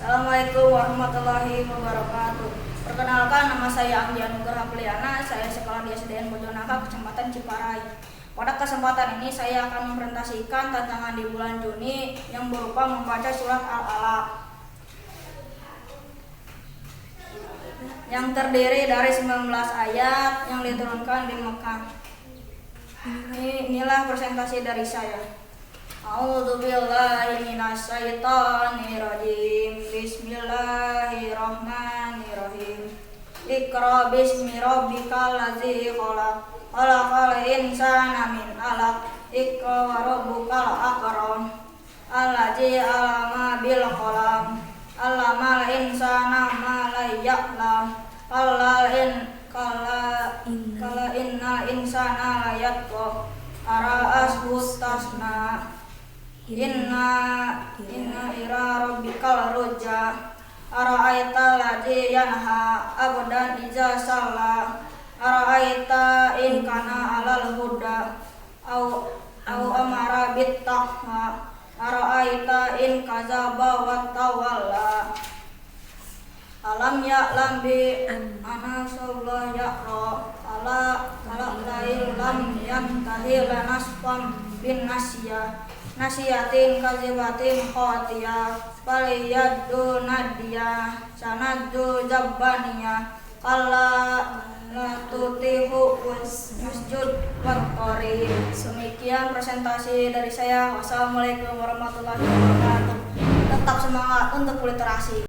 Assalamualaikum warahmatullahi wabarakatuh. Perkenalkan, nama saya Anggi Anugrah Apriana. Saya sekolah di SDN Bojongnangka, Kecamatan Ciparay. Pada kesempatan ini saya akan mempresentasikan tantangan di bulan Juni yang berupa membaca surat Al-Alaq yang terdiri dari 19 ayat yang diturunkan di Mekah. Inilah presentasi dari saya. A'udzu billahi minasyaitonir rajim. Bismillahirrahmanirrahim. Iqra bismi rabbikal ladzi khalaq. Khalaqal insana min 'alaq. Iqra wa rabbukal akram. Allazi 'allama bil qalam. 'Allamal insana ma lam ya'lam. Kalla in kalla kalla innal insana layatgha. Ara'ahu istaghna. Inna inna ila rabbikal ruj'a. Ara'aita alladzi yanha 'abdan idza shalla. Ara'aita in kana 'alal huda au au amara bit taqwa. Ara'aita in kadzaba wa tawalla. Alam ya'lam bi anna Allah ya'ra. Ala ala lam yantahi lanasfan bin nasiyah. Nasiyatin kazibatin khatiyah. Faliyaddu nadiyah sanaddu jabbaniyah. Kalla la tutihu wasjud waqtarib. Demikian presentasi dari saya. Wassalamualaikum warahmatullahi wabarakatuh. Tetap semangat untuk literasi.